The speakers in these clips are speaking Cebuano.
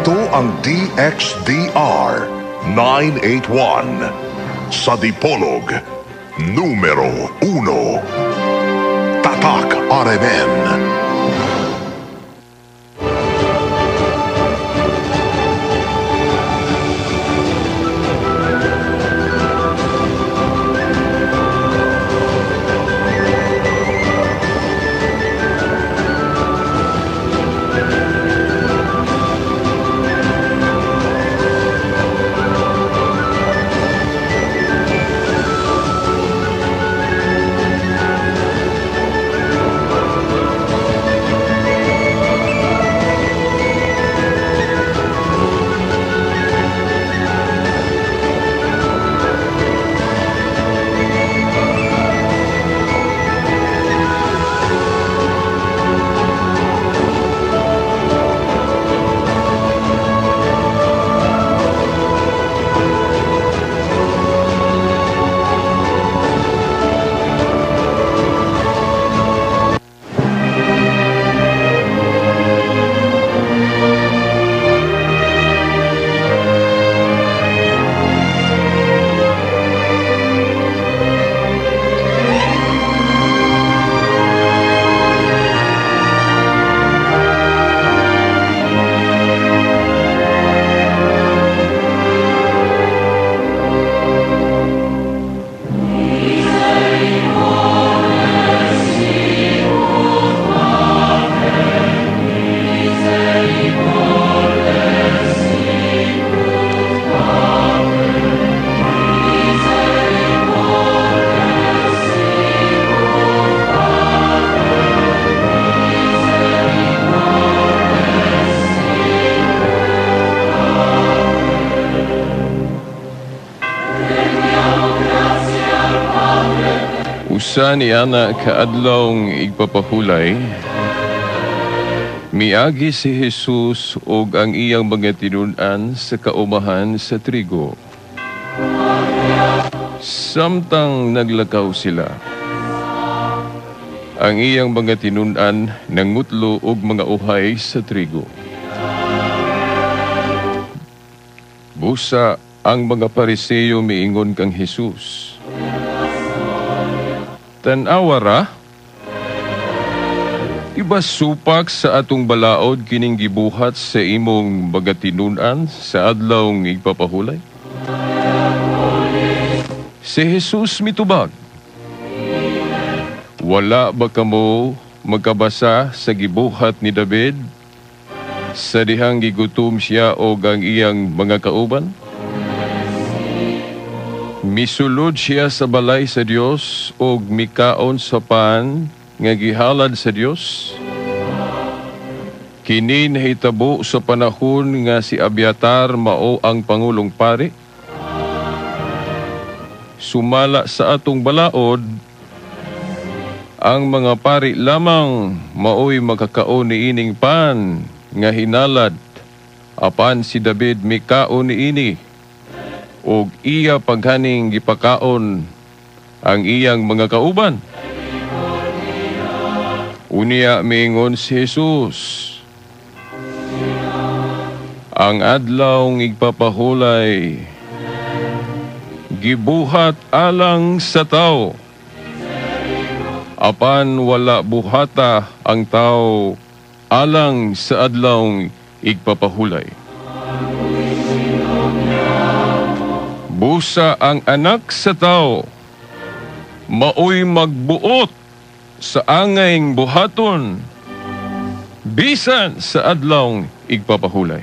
Ito ang DXDR 981 sa Dipolog, numero 1. Tatak RMN. Usa ni ana kaadlawng igpapahulay, miagi si Jesus og ang iyang mga tinun-an sa kaumahan sa trigo. Samtang naglakaw sila, ang iyang mga tinun-an nangutlo og mga uhay sa trigo. Busa ang mga Pariseo miingon kang Jesus, "Tan-awa ra, di ba supak sa atong balaod kining gibuhat sa imong mga tinun-an sa adlawng igpapahulay?" Si Jesus mitubag, "Wala ba kamo magkabasa sa gibuhat ni David sa dihang gigutom siya og ang iyang mga kauban? Misulod siya sa balay sa Dios og mikaon sa pan nga gihalad sa Dios. Kini nahitabo sa panahon nga si Abiatar mao ang pangulong pari. Sumala sa atong balaod, ang mga pari lamang maoy makakaon niining pan nga hinalad, apan si David mikaon niini og iya paghaning gipakaon ang iyang mga kauban." Unya miingon si Jesus, "Ang adlawng igpapahulay gibuhat alang sa tao, apan wala buhata ang tao alang sa adlawng igpapahulay. Busa ang anak sa tao maoy magbuot sa angayng buhaton bisan sa adlawng igpapahulay."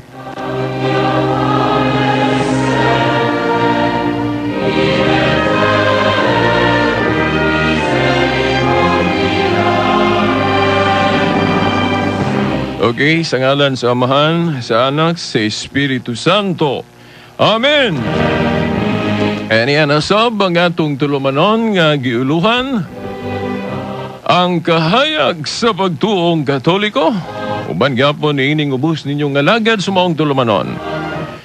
Okay, sa ngalan sa Amahan, sa Anak, sa Espiritu Santo. Amen! And yan, asab ang atong tulumanon nga giuluhan ang kahayag sa pagtuong Katoliko. Uban gyapon niining ubos ninyong alagad sa maong tulumanon,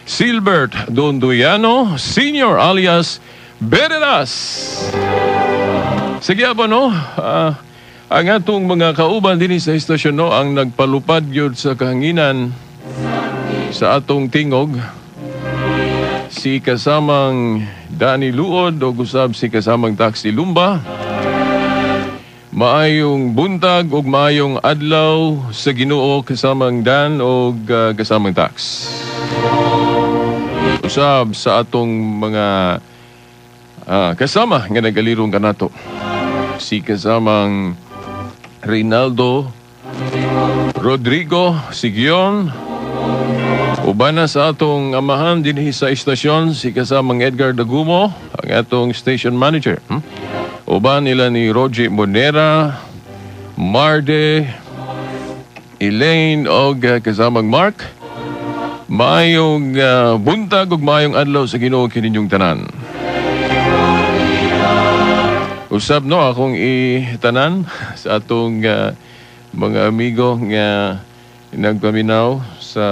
Silbert Dondoyano Senior alias Berelas. Sige po, no? Ang atong mga kauban dinhi sa istasyon, no, ang nagpalupad yun sa kahanginan Sa atong tingog, si kasamang Danny Luod o usab si kasamang Taxi Lumba. Maayong buntag ug maayong adlaw sa Ginoo, kasamang Dan og kasamang Tax. Usab sa atong mga kasama nga nagalirong kanato. Si kasamang Rinaldo Rodrigo Sigion. Uban na sa atong amahan dinhi sa istasyon, si kasamang Edgar Dagumo, ang atong station manager. Uban nila ni Roger Monera, Marde, Elaine og kasamang Mark. Maayong buntag ug maayong adlaw sa Ginoo kaninyong tanan. Usab no akong itanan sa atong mga amigo nga nagpaminaw sa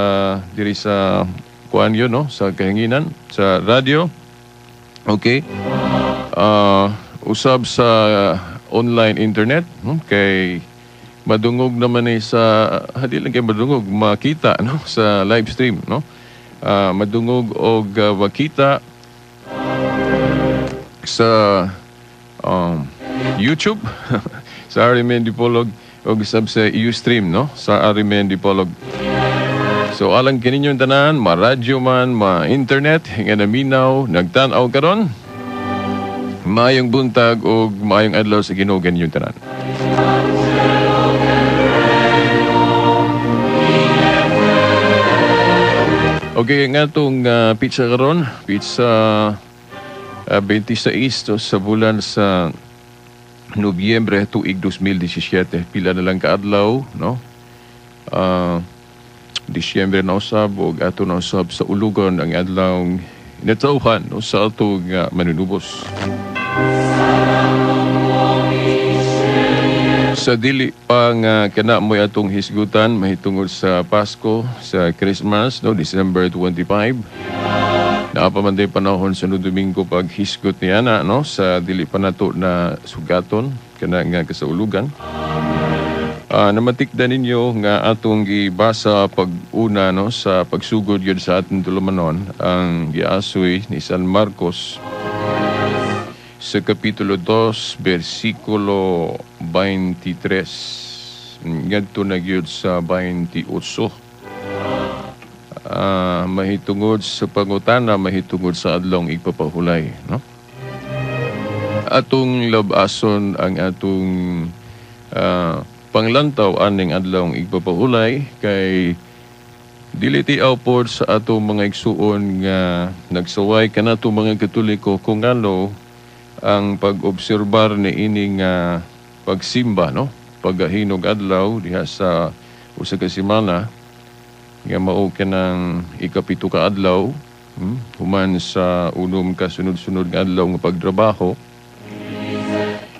diri sa kuan yun, no, sa kahanginan sa radyo. Okay. Usab sa online internet, kay madungog naman eh sa hadi lang kay madungog, makita no sa live stream, no. Madungog og makita sa YouTube sa RMN Dipolog og usab sa Ustream, no, sa RMN Dipolog. So alang kaninyong tanan, ma-radyo man, ma-internet, nga naminaw, nagtan-aw karon, maayong buntag og maayong adlaw sa Ginoo kaninyong tanan. Okay, nga itong pizza karon, pizza 26 to sa bulan sa Nobyembre tuig 2017. Pila na lang kaadlaw, no? Disyembre na usab ug ato na usab sa ulugon ang adlaw natawhan, no, sa atong manunubos. Sa dili pa nga kana mo'y atong hisgutan mahitungod sa Pasko, sa Christmas, no, December 25. Naa pa man day panahon sa Domingo pag hisgot ni ana, no, sa dili pa nato na sugaton kana nga kasaulugan. Namatikdan ninyo nga atong gibasa pag-una, no, sa pagsugod yun sa atong tulumanon ang giasoy ni San Marcos sa Kapitulo 2, versikulo 23 ngadto na gyud sa 28. Mahitungod sa pangutana, mahitungod sa adlong igpapahulay, no? Atong labason ang atong panglantaw aning adlong igpapahulay kay dili tiaw pod sa atong mga igsuon nga nagsaway kanato mga Katoliko kung ano ang pag-obserbar ni ining pagsimba, no, paghahinog adlaw diha sa usa ka semana nga mao kanang ikapito ka adlaw, human sa unom ka sunod-sunod nga adlaw nga pagtrabaho,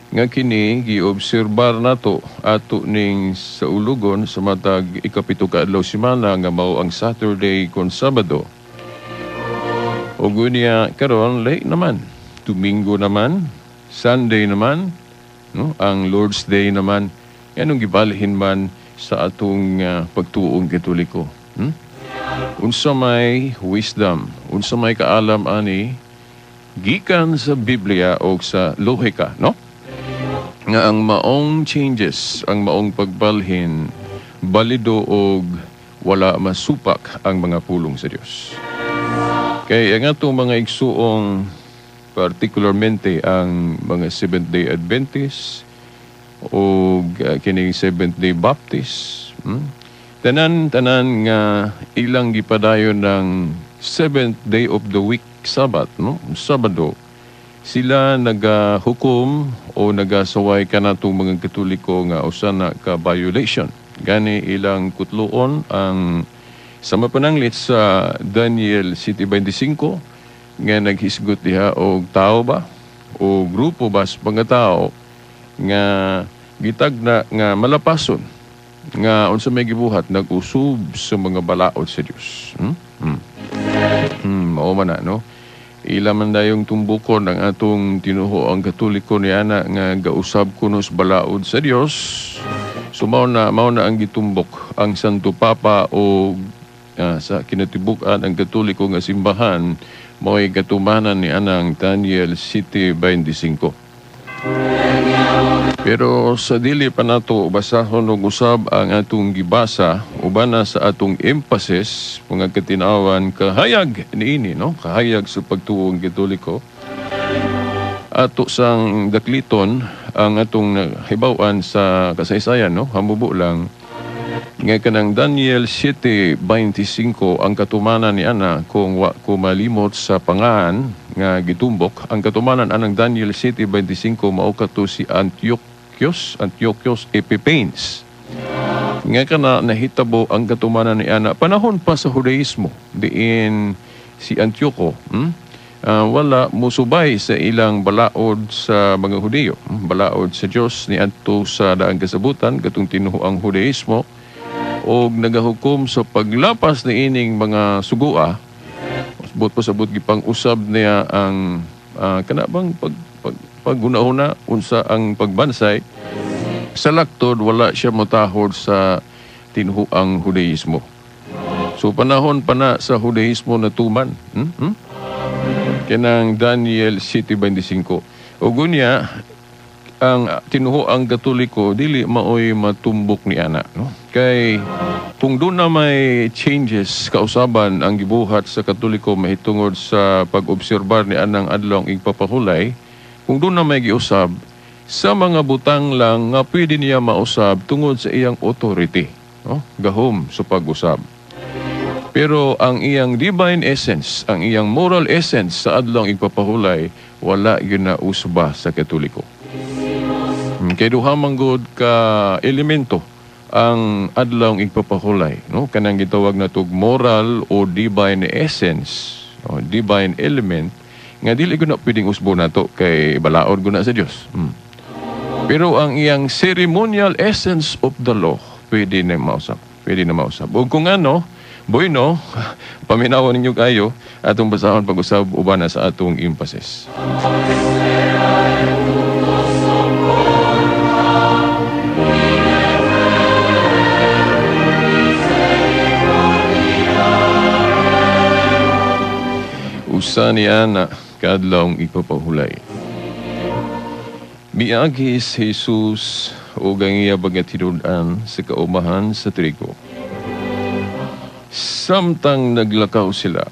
nga kini giobserbar nato ato ning sa ulugon sa matag ikapito ka adlaw semana nga mao ang Saturday kon Sabado. Ug unya karon late naman, Domingo naman, Sunday naman, no, ang Lord's Day naman, anong gibalhin man sa atong pagtuong Katoliko. Unsa may wisdom, unsa may kaalam ani gikan sa Biblia o sa lohika, no? Nga ang maong changes, ang maong pagbalhin, balido og wala masupak ang mga pulong sa Dios. Kay ang atong mga igsuong, particularmente ang mga Seventh-day Adventist o kining Seventh-day Baptist, tanan-tanan nga ilang gipadayon ng seventh day of the week Sabbath, no? Sabado, sila nagahukom o nagasaway kanatong mga Katoliko nga usa na ka violation. Gani ilang kutloon ang sama pananglit sa Daniel 7:25 nga naghisgot diha og tao ba o grupo ba sa mga tao nga gitagna nga malapason nga unsa may gibuhat nag-usub sa mga balaod sa Dios. Mao man na, no? Ila man dayong tumbukon ang atong tinuho ang Katoliko ni ana nga gausab kuno sa balaod sa Dios. So mao na ang gitumbok ang Santo Papa o Sa kinatibuk-an ang Katoliko nga simbahan mao'y katumanan ni anang Daniel 7:25. Pero sa dili pa nato basahon og usab ang atong gibasa, uban na sa atong emphasis mga katinawan, kahayag niini, no, kahayag sa pagtuo ng Katoliko, ato sang dakliton ang atong hibaw-an sa kasaysayan, no, hamubo lang nga kanang Daniel 7:25 ang katumanan ni ana, kung wa ko malimot sa pangan nga gitumbok, ang katumanan anang Daniel 7:25 mao kato si Antiochus Epiphanes, nga kana nahitabo ang katumanan ni ana panahon pa sa Judaismo, diin si Antioco wala musubay sa ilang balaod sa mga Hudiyo, balaod sa Dios ni adto sa daang kasabutan katong tinuoang Judaismo, og nagahukom sa paglapas ni ining mga sugua. Sabot pa sabot gipang usab niya ang kana bang paghuna-huna unsa ang pagbansay sa laktod, wala siya motahod sa tinuoang Judaismo. So panahon pa na sa Judaismo natuman. Kanang Daniel 7:25. Ug unya ang tinuoang Katoliko dili maoy matumbok ni ana, no? Kay kung doon na may changes kausaban ang gibuhat sa Katoliko mahitungod sa pag-obserbar ni anang adlaw igpapahulay, kung doon na may giusab sa mga butang lang nga pwede niya mausab tungod sa iyang authority, no? Gahom sa pag-usab. Pero ang iyang divine essence, ang iyang moral essence sa adlaw igpapahulay, wala yun na usba sa Katoliko. Kay duha man gud ka elemento ang adlaw igpapahulay, no? Kanang gitawag natog moral o divine essence, o divine element nga dili gud na pwedeng usbo nato kay balaod gud na sa Dios. Pero ang iyang ceremonial essence of the law pwede na mausab, pwede na mausab. Ug kung ano, bueno, paminawon ninyo kayo atong basahon pag-usab uban na sa atong emphasis. Usa ni ana kaadlawng ipapahulay. Miagi si Jesus ug ang iya mga tinud-an sa kaumahan sa trigo. Samtang naglakaw sila,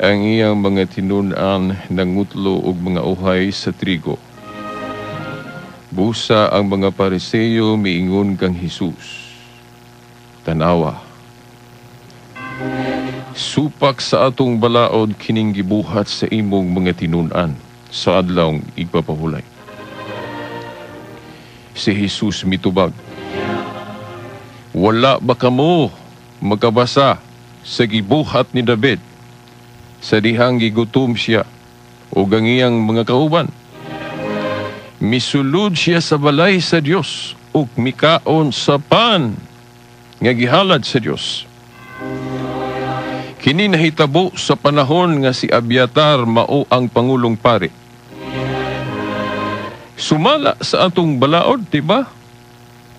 ang iyang mga tinud-an nangutlo og mga uhay sa trigo. Busa ang mga Pariseo miingon kang Jesus, "Tanawa, supak sa atong balaod kining gibuhat sa imong mga tinun-an sa adlawng igpapahulay." Si Jesus mitubag, "Wala ba kamo makabasa sa gibuhat ni David sa dihang gigutom siya o ang iyang mga kauban? Misulod siya sa balay sa Dios ug mikaon sa pan nga gihalad sa Dios. Kini nahitabo sa panahon nga si Abiatar mao ang pangulong pari. Sumala sa atong balaod, diba?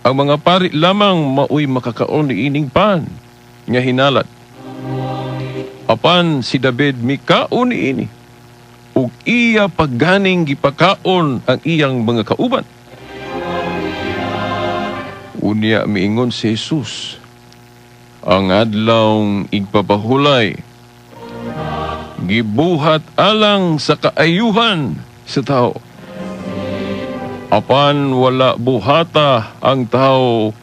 Ang mga pari lamang maoy makakaon ni ining pan nga hinalat. Apan si David mikaon niini ug iya pagganing gipakaon ang iyang mga kauban." Unya miingon si Jesus, "Ang adlawng igpapahulay gibuhat alang sa kaayuhan sa tao. Apan wala buhata ang tao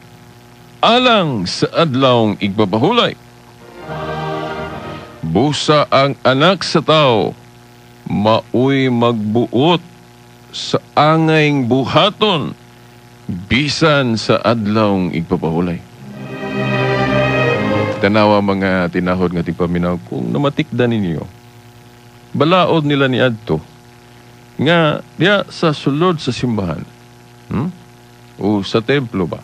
alang sa adlawng igpapahulay. Busa ang anak sa tao maoy magbuot sa angayng buhaton bisan sa adlawng igpapahulay." Tanawa mga tinahod nga tigpaminaw, kung namatikda ninyo, balaod nila ni adto nga diya sa sulod sa simbahan, o sa templo ba,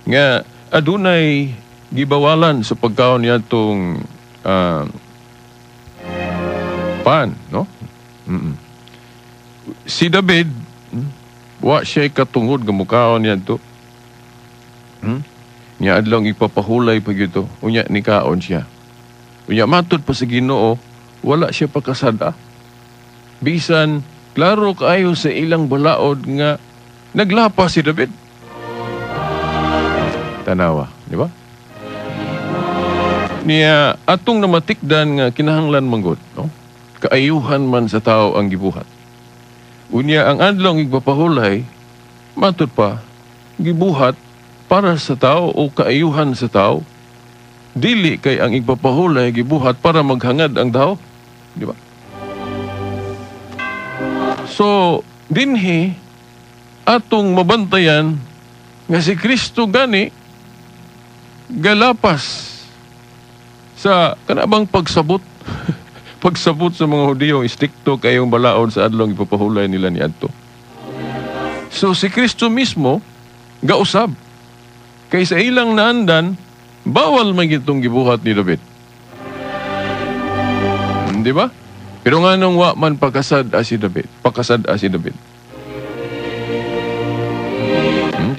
nga adunay gibawalan sa pagkaon niya itong pan, no? Si David, wa siya katungod nga mukaon niya ito. Nya adlaw ipapahulay pa gyud to. Unya nikaon siya. Unya matud pa sa Ginoo, wala siya pakasada. Bisan klaro kaayo sa ilang balaod nga naglapas si David. Tanawa, di ba? Niya atong namatikdan nga kinahanglan manggod, no? Kaayuhan man sa tao ang gibuhat. Unya ang adlaw igpapahulay, matud pa gibuhat para sa tao o kaayuhan sa tao. Dili kay ang igpapahulay gibuhat para maghangad ang tao, di ba? So dinhi atong mabantayan nga si Kristo gani galapas sa kanabang pagsabot pagsabot sa mga Hudiyo, istrikto kayong balaod sa adlong ipapahulay nila niadto. So si Kristo mismo gausab kay sa ilang naandan bawal man gitong gibuhat ni David. Di ba? Pero nganong wa man pakasad si David, pakasad si David.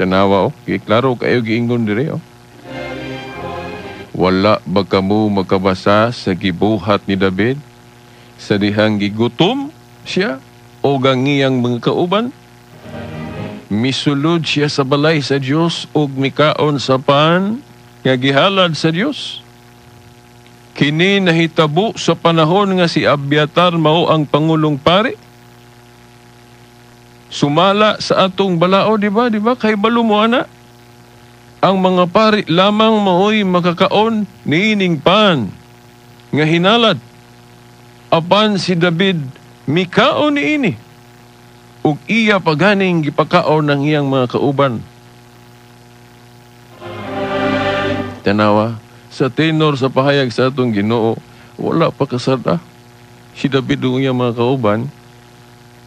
Tanawa oh, klaro kayo giingon dire oh. Wala ba kamo makabasa sa gibuhat ni David? Sa dihang gigutom siya o gangiyang mga kauban? Misulod siya sa balay sa Dios ug mikaon sa pan nga gihalad sa Dios. Kini nahitabo sa panahon nga si Abiatar mao ang pangulong pari. Sumala sa atong balao, di ba? Di ba? Kay balo mo ana. Ang mga pari lamang maoy makakaon niining pan nga hinalad. Apan si David mikaon niini ug iya paganing gipakaon ng iyang mga kauban. Tanawa, sa tenor sa pahayag sa atong Ginoo, wala pa kasada si David ug iyang mga kauban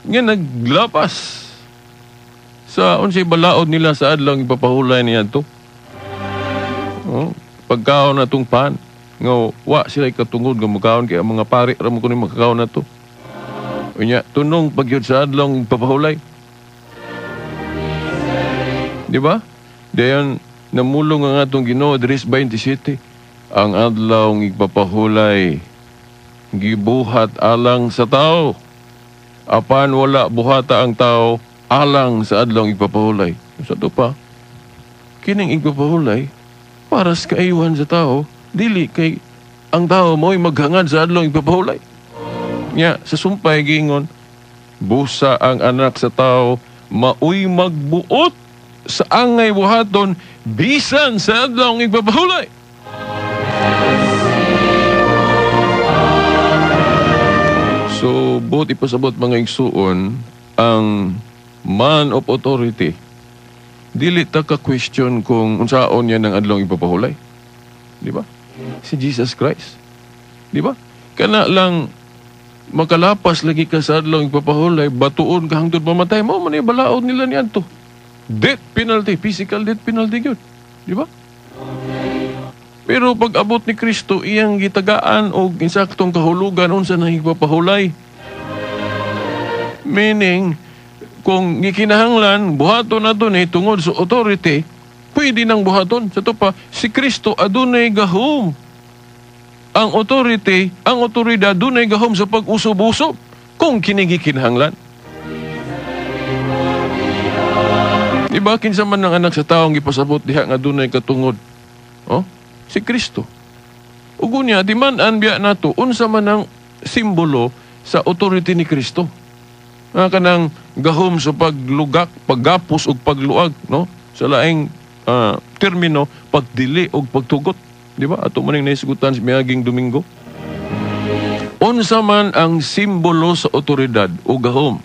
nga naglapas sa unsay balaod nila sa adlaw ipapahulay niya to. Oh, pagkaon na tong pan nga wa sila katungod nga mukaon kay ang mga pari ra mo kuno makakaon na to. Unya tunong pagyud sa adlaw ipapahulay. Di ba? Dayon namulong ang atong Ginoo diri sa 27, ang adlaw ipapahulay gibuhat alang sa tao. Apan wala buhata ang tao alang sa adlaw ipapahulay. Sa to pa, kining ipapahulay para sa kaayuhan sa tao, dili kay ang tao mo'y maghangad sa adlaw ipapahulay. Nya sa sumpay giingon, busa ang anak sa tao maoy magbuot sa angay buhaton bisan sa adlaw ipapahulay. So, buot ipasabot mga igsuon, ang man of authority, dili ta ka-question kung unsaon niya ng adlaw ipapahulay. Di ba? Si Jesus Christ. Di ba? Kana lang makalapas lagi ka sa adlaw ipapahulay, batuon ka hangtod mamatay mo, man balaod nila niadto. Death penalty, physical death penalty gyud. Di ba? Pero pag abot ni Kristo, iyang gitagaan og insaktong kahulugan unsa nang ipapahulay. Meaning, kung gikinahanglan buhaton nato ni tungod sa authority, pwede nang buhaton. Sa to pa, si Kristo adunay gahom. Ang authority, ang otoridad adunay gahom sa pag-usob-usob kung kini gikinahanglan. Di ba kinsa man ang anak sa taong gipasabot diha nga adunay katungod? Oh? Si Kristo. Ug unya di man an biya nato unsa man ang simbolo sa authority ni Kristo. Nga kanang gahom sa paglugak, paggapos ug pagluag, no? Sa laing termino, pagdili ug pagtugot, di ba? Ato man ning nahisgutan sa miaging Domingo. Unsa man ang simbolo sa otoridad o gahom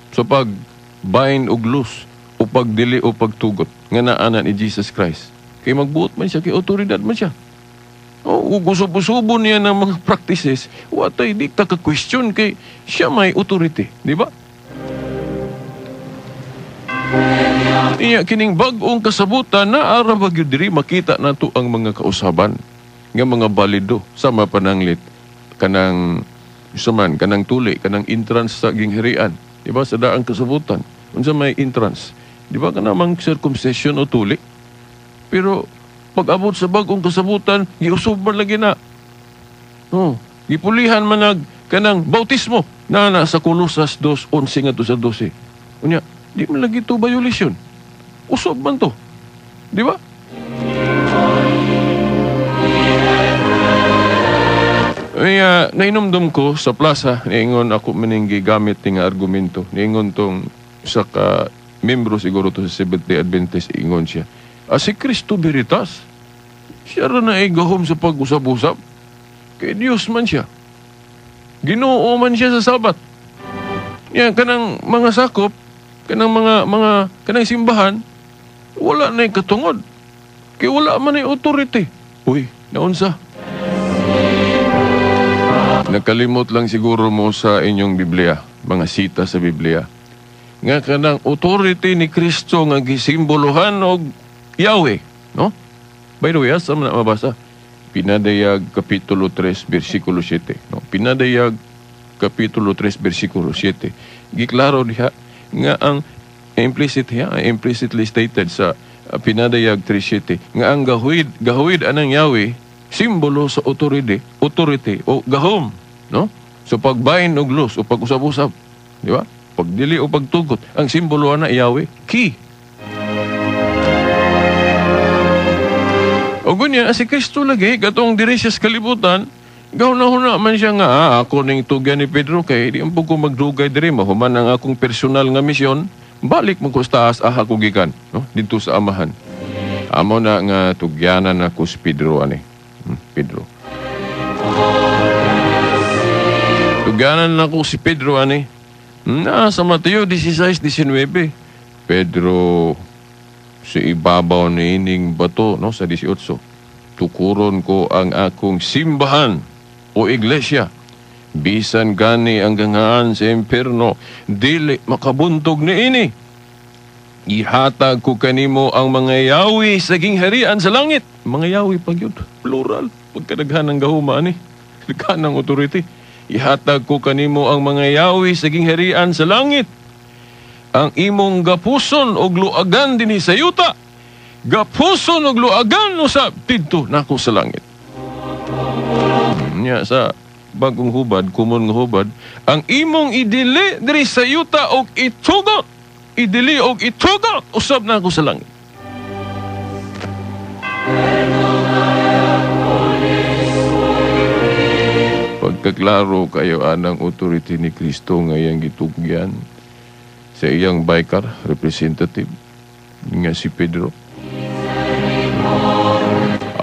sa pag-bind ug loose o pagdili o pagtugot nga naa ni Jesus Christ. Kay magbuot man siya, kay otoridad man siya. O gusto-subo niya ng mga practices, watay di ta ka-question kay siya may authority, di ba? Iya kining bag-ong kasabutan na ara ba gyud diri makita nato ang mga kausaban nga mga balido sama pananglit kanang suman kanang tuli kanang entrance sa gingharian, di ba? Sa daang kasabutan unsa may entrance, di ba, kanang circumcision o tuli? Pero Pag-abot sa bagong kasabutan, giusob man lagi na. Oh, gipulihan man nag kanang bautismo na na sa Colosas 2:11 ngadto sa 12. Unya, di man lagi to violation. Usob man to. Di ba? Kaya nainumdum ko sa plaza, niingon ako maning gigamit nga argumento. Niingon tong sa ka membro siguro to sa Seventh-day Adventist, ingon siya. Si Kristo Veritas, siya ra na igahom sa pag-usab-usab. Kay Dios man siya. Ginoo man siya sa Sabat. Yan, kanang mga sakop, kanang mga kanang simbahan, wala na katungod. Kay wala man ay authority. Uy, naunsa? Nakalimot lang siguro mo sa inyong Biblia, mga sita sa Biblia. Nga kanang authority ni Kristo nga gisimbolohan og Yahweh, no? By the way, asa man na mabasa? Pinadayag Kapitulo 3, versikulo 7. No? Pinadayag Kapitulo 3, versikulo 7. Giklaro diha nga ang implicit diha, implicitly stated sa Pinadayag 3:7 nga ang gahuid anang Yahweh simbolo sa authority o gahom, no? So pagbain og los o pag-usab-usab, di ba? Pagdili o pagtugot, ang simbolo ana Yahweh, key. O gunya, si Kristo lagi katong diri siya sa kalibutan, gahuna-huna man siya nga, ako ning tugyan ni Pedro kay di ang ko magdugay diri, mahuman ang akong personal nga misyon, balik man ko sa taas aha ko gikan, no? Didto sa amahan. Amo na nga tugyanan ako si Pedro ani. Pedro. Tugyanan ako si Pedro ani. Na sa Mateo 16:19. Pedro, sa ibabaw ni ining bato, no, sa 18. Tukuron ko ang akong simbahan o iglesia. Bisan gani ang ganghaan sa impierno, dili makabuntog ni ini. Ihatag ko kanimo ang mga yawi sa gingharian sa langit. Mga yawi pag yun, plural. Pagkadaghan ng gahuma ani, daghan ng authority. Ihatag ko kanimo ang mga yawi sa gingharian sa langit. Ang imong gapuson og luagan dinhi sa yuta, gapuson og luagan usab didto nako sa langit. Nya sa bagong hubad, kumon nga hubad, ang imong idili diri sa yuta og itugot, idili og itugot usab nako sa langit. Pagkaklaro kayo anang authority ni Kristo nga iyang gitugyan sa iyang biker representative nga si Pedro.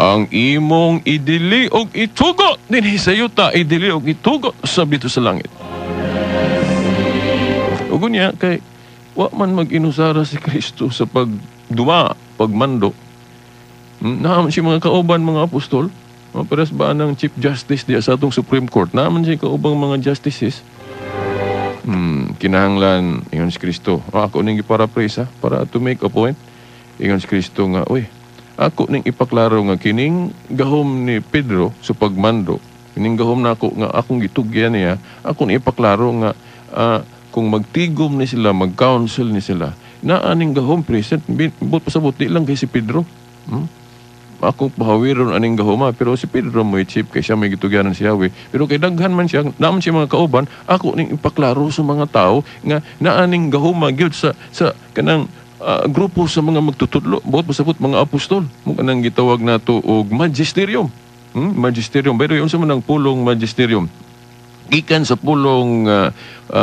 Ang imong idili og itugot dinhi sa yuta, idili og itugot usab dito sa langit. Ug unya kay wa man mag-inusara si Kristo sa pagduma, pagmando. Naa man siya mga kauban mga apostol. Pares ba ang Chief Justice diya sa atong Supreme Court? Naa man siya kaubang mga justices. Kinahanglan ingon si Kristo. Ako ning giparaphrase para to make a point. Ingon si Kristo nga, uy, ako ning ipaklaro nga kining gahom ni Pedro sa pagmando. Kining gahom nako nga akong gitugyan niya, ako ning ipaklaro nga kung magtigom ni sila, mag-counsel ni sila, naa ning gahom present, but pasabot di lang kay si Pedro. Ako pahawiron aning gahoma, pero si Pedro mo chief kay siya may gitugyanan si Yahweh. Pero kay daghan man siya, naaman siya mga kauban, ako ning ipaklaro sa mga tao nga naaning gahoma gyud sa kanang grupo sa mga magtutudlo, buot pasabot mga apostol. Mo kanang gitawag nato og magisterium. Magisterium. Pero unsa man ang pulong magisterium? Gikan sa pulong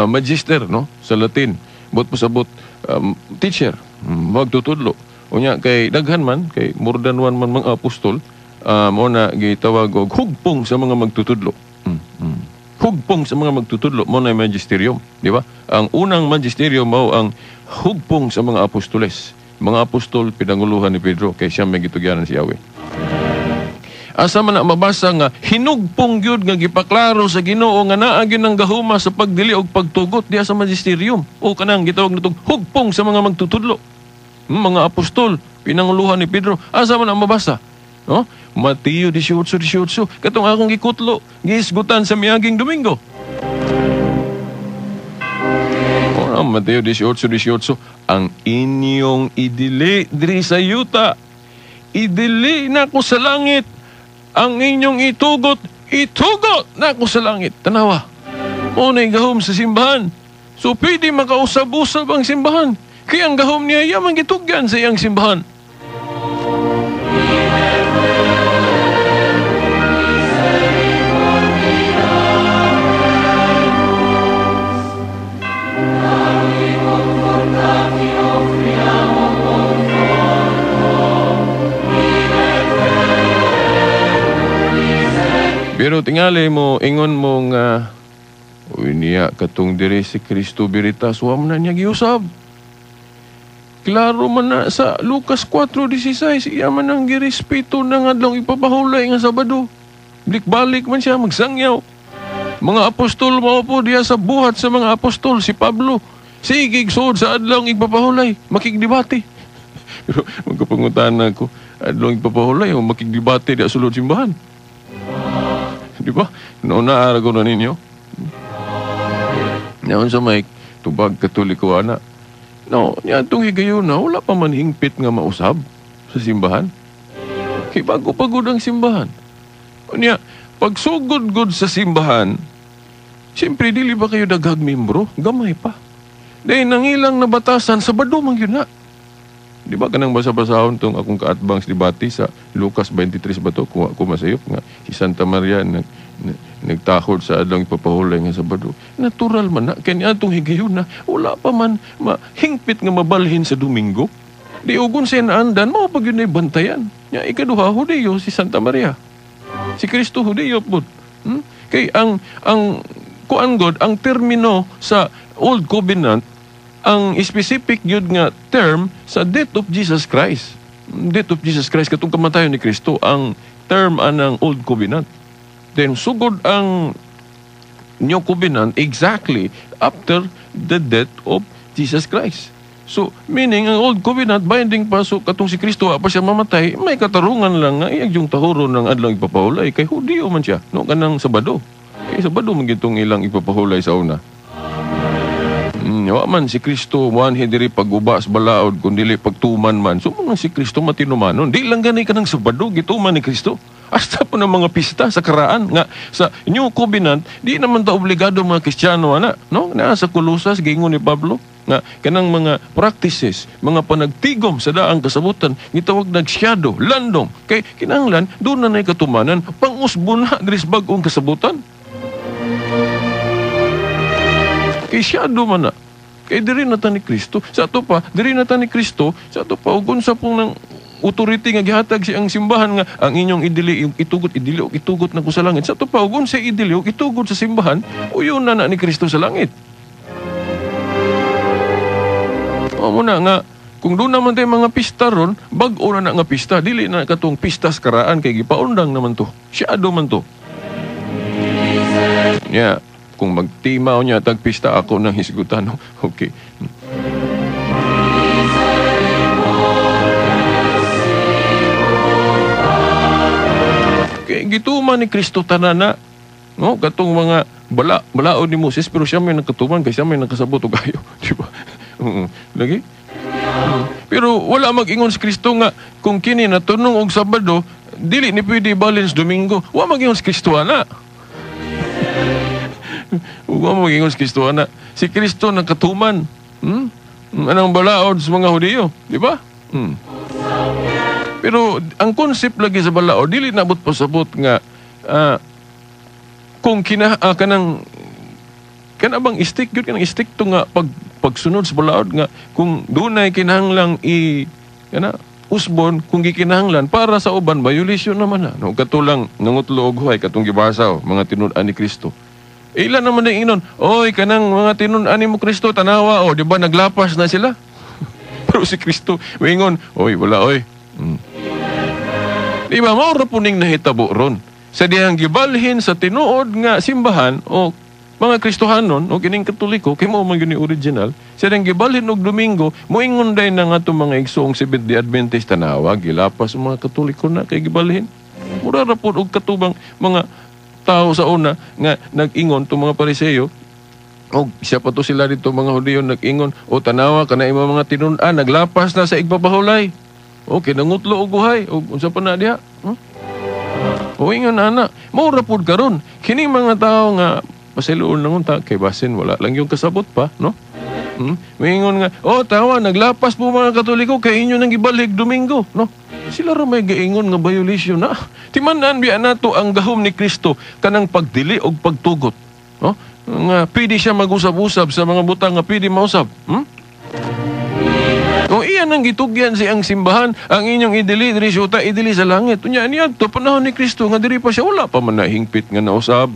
magister, no, sa Latin. Buot pasabot teacher, magtutudlo. Unya kay daghan man kay more than one man mga apostol, mo na gitawag og hugpong sa mga magtutudlo. Hugpong sa mga magtutudlo mo na magisterium, di ba? Ang unang magisterium mao ang hugpong sa mga apostoles. Mga apostol pinanguluhan ni Pedro kay siya may gitugyanan si Yahweh. Asa man na mabasa nga hinugpong gyud nga gipaklaro sa Ginoo nga naa gyud ang gahuma sa pagdili og pagtugot diha sa magisterium o kanang gitawag natong hugpong sa mga magtutudlo. Mga apostol pinanguluhan ni Pedro. Asa man ang mabasa? No? Mateo 18:18. Katong akong gikutlo, gihisgutan sa miaging Domingo. Ora, Mateo 18:18, ang inyong idili diri sa yuta, idili nako sa langit, ang inyong itugot, itugot nako sa langit. Tanawa, mao na'y gahom sa simbahan. So pwede makausab-usab ang simbahan. Kaya ang gahom niya, iya man gitugyan sa iyang simbahan. Pero tingali mo, ingon mo nga, uy niya, katong diri si Kristo Veritas, wa man na niya giusab. Klaro man na sa Lucas 4:16, iya man ang girespeto ng adlong ipapahulay nga Sabado. Balik-balik man siya, magsangyaw. Mga apostol mao po diya sa buhat sa mga apostol, si Pablo. Sige, suod sa adlong ipapahulay, makigdebate. Pero magkapangutan na ako, adlong ipapahulay o makigdebate diya sulod simbahan. Di ba? Noon na araw ko na ninyo. Noon sa may tubag Katoliko ana. No, niya itong higayon na wala pa man hingpit nga mausab sa simbahan. Kay bago pagod ang simbahan. Niya, pagsugod-gud sa simbahan, siyempre dili ba kayo daghag membro? Gamay pa. Dahil nangilang nabatasan, Sabado man yun na. Di ba kanang basa-basahon tong akong kaatbang sa debate sa Lucas 23 ba to? Kung ako masayop nga si Santa Maria nagtahod sa adlong ipapahulay nga Sabado. Natural man na, kaya atong higayon na wala pa man mahingpit nga mabalhin sa Domingo. Di ugon siya naandan, mao pag yun ay bantayan. Nya ikaduha, Hudiyo si Santa Maria. Si Kristo Hudiyo po. Kay ang kuan god, ang termino sa Old Covenant, ang specific yun nga term sa death of Jesus Christ. Death of Jesus Christ, katong kamatayon ni Kristo, ang term anang Old Covenant. Then, sugod ang New Covenant exactly after the death of Jesus Christ. So, meaning, ang Old Covenant, binding pa, so katong si Kristo, pa siya mamatay, may katarungan lang nga, iyag yung tahuro ng adlang ipapahulay, kay Hudiyo man siya, no, kanang Sabado. Kay Sabado man gitong ilang ipapahulay sa una. Wa man si Kristo wanhi diri pag-uba sa balaod kun dili pagtuman man. So man si Kristo matinumanon. Di lang gani kanang Sabado gituman ni Kristo. Hasta po ng mga pista sa karaan nga sa New Covenant di naman ta obligado mga Kristiyano ana, no? Naa sa Colosas giingon ni Pablo nga kanang mga practices, mga panagtigom sa daang kasabutan gitawag nagsyado, landong. Kay kinahanglan doon na nay katumanan pangusbon na diri sa bag-ong kasabutan. Kay syado man na. Kay diri na ta ni Kristo. Sa ato pa, diri na ta ni Kristo. Sa ato pa, ug unsa pong nang authority nga gihatag si ang simbahan nga ang inyong idili itugot, idili og itugot na ko sa langit. Sa ato pa, ug unsa idili og itugot sa simbahan, uyon na na ni Kristo sa langit. O muna nga, kung doon naman tayo mga pista ron, bag-o na na nga pista. Dili na katong pista sa karaan kay gipaundang naman to. Syado man to. Yeah. Kung magtimaw niya tagpista ako ng hisgutan. No? Okay. Kay gituman ni Kristo tanana, no, katong mga balaod ni Moses, pero siya may nakatuman kay siya may nakasabot og ayo, di ba? Lagi. Pero wala mag-ingon si Kristo nga kung kini natunong og Sabado, dili ni pwede balance Domingo. Wa mag-ingon si Kristo ana. Huwag mo mag-ingon si Kristo ana. Si Kristo nakatuman. Anong balaod sa mga Hudiyo, di ba? Pero ang concept lagi sa balaod, dili nabot pasabot nga kung kanang kana bang stick yun, kanang stick to nga pagsunod sa balaod nga kung dunay kinahanglang i kana usbon kung gikinahanglan para sa uban violation naman na. No, katulang nangutlo og huway katong gibasa mga tinud-an ni Kristo. Ilan naman na ingnon, oy, kanang mga tinun-an mo Kristo, tanawa, o, di ba, naglapas na sila? Pero si Kristo, maingon, oy, wala, oy. Di ba, maura po ning nahitabo ron. Sa dihang gibalhin sa tinuod nga simbahan, o mga Kristohanon, o kining Katoliko, kay mo man yun original, sa dihang gibalhin og Domingo, moingon day na nga itong mga igsoong Seventh-day Adventist, tanawa, gilapas ang mga Katoliko na kay gibalhin. Mura ra po og katubang mga tao sa una nga nag-ingon itong mga Pariseo, o siya pa to sila dito mga Hudiyo nag-ingon, o tanawa kana imo mga tinun-an naglapas na sa igpapahulay. Okay, nangutlo og uhay og unsa pa na diha? O ingon ana, mao ra pud karon kining mga tawo nga pasayloon lang unta kay basin wala lang yung kasabot pa, no? Moingon nga, oh tawa, naglapas po mga Katoliko kay inyo nang gibalhig Domingo, no? Sila ra may gaingon nga violation na. Timan-an biya nato ang gahom ni Kristo kanang pagdili og pagtugot, no? Nga pwede siya mag-usab-usab sa mga butang nga pwede mausab. Kung iyan ang gitugyan si ang simbahan, ang inyong idili diri sa uta, idili sa langit. Unya niadto panahon ni Kristo nga diri pa siya wala pa man nahingpit nga nausab.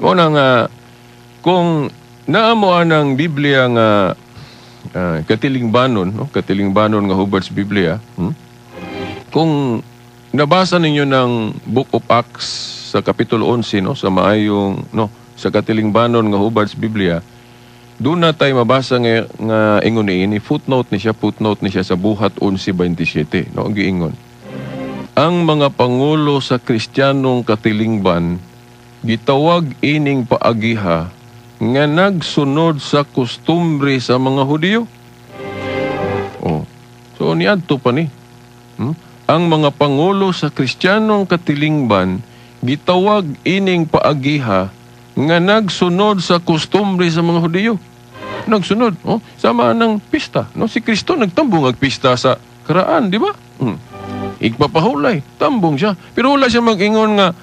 Muna nga kung naamo ang Biblia nga katilingbanon, no? Katilingbanon nga Hubbard's Biblia, Kung nabasa ninyo ng Book of Acts sa Kapitulo 11, no, sa maayong, no, sa katilingbanon nga Hubbard's Biblia, doon na tayo mabasa nga ingon ni footnote ni siya sa Buhat 11:27, no, ang giingon. Ang mga pangulo sa Kristiyanong katilingban gitawag ining paagiha nga nagsunod sa kustumbre sa mga Hudiyo. Oh. So niadto pa ni. Ang mga pangulo sa Kristiyanong katilingban gitawag ining paagiha nga nagsunod sa kustumbre sa mga Hudiyo. Nagsunod, oh, sama ng pista, no? Si Kristo nagtambong ag pista sa karaan, di ba? Igpapahulay, tambong siya. Pero wala siya mag-ingon nga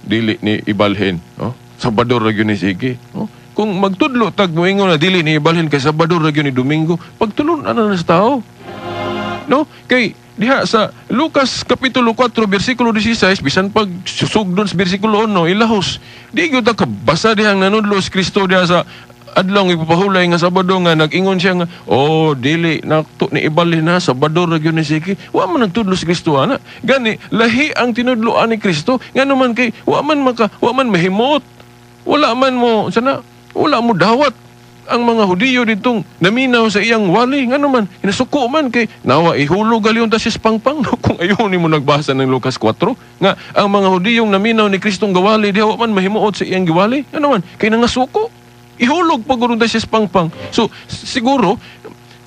dili ni ibalhin, no? Sabado ra gyud ni sige, no? Kung magtudlo tag moingon na dili ni ibalhin kay Sabado ra gyud ni Domingo, pagtulon ana na sa tao, no? Kay diha sa Lucas kapitulo 4 bersikulo 16, bisan pag susugdon sa bersikulo 1 ilahos, di gyud ta kabasa dihang nanudlo si Kristo diha sa adlaw ipapahulay nga Sabado nga nag-ingon siya nga, oh dili nakto ni ibalhin na Sabado ra gyud ni sige. Wa man nagtudlo si Kristo ana. Gani lahi ang tinudloan ni Kristo ngano man kay wa man mahimot. Wala man mo sana, wala mo dawat ang mga Hudiyo ditong naminaw sa iyang wali. Ngano man inasuko man kay nawa ihulog galion ta si pangpang, no? Kung ayon nimo nagbasa ng Lucas 4 nga ang mga Hudiyong naminaw ni Kristong gawali diha wa man mahimuot sa iyang giwali. Ngano man kay nangasuko. Ihulog pag urong tayo siya pangpang. So, siguro,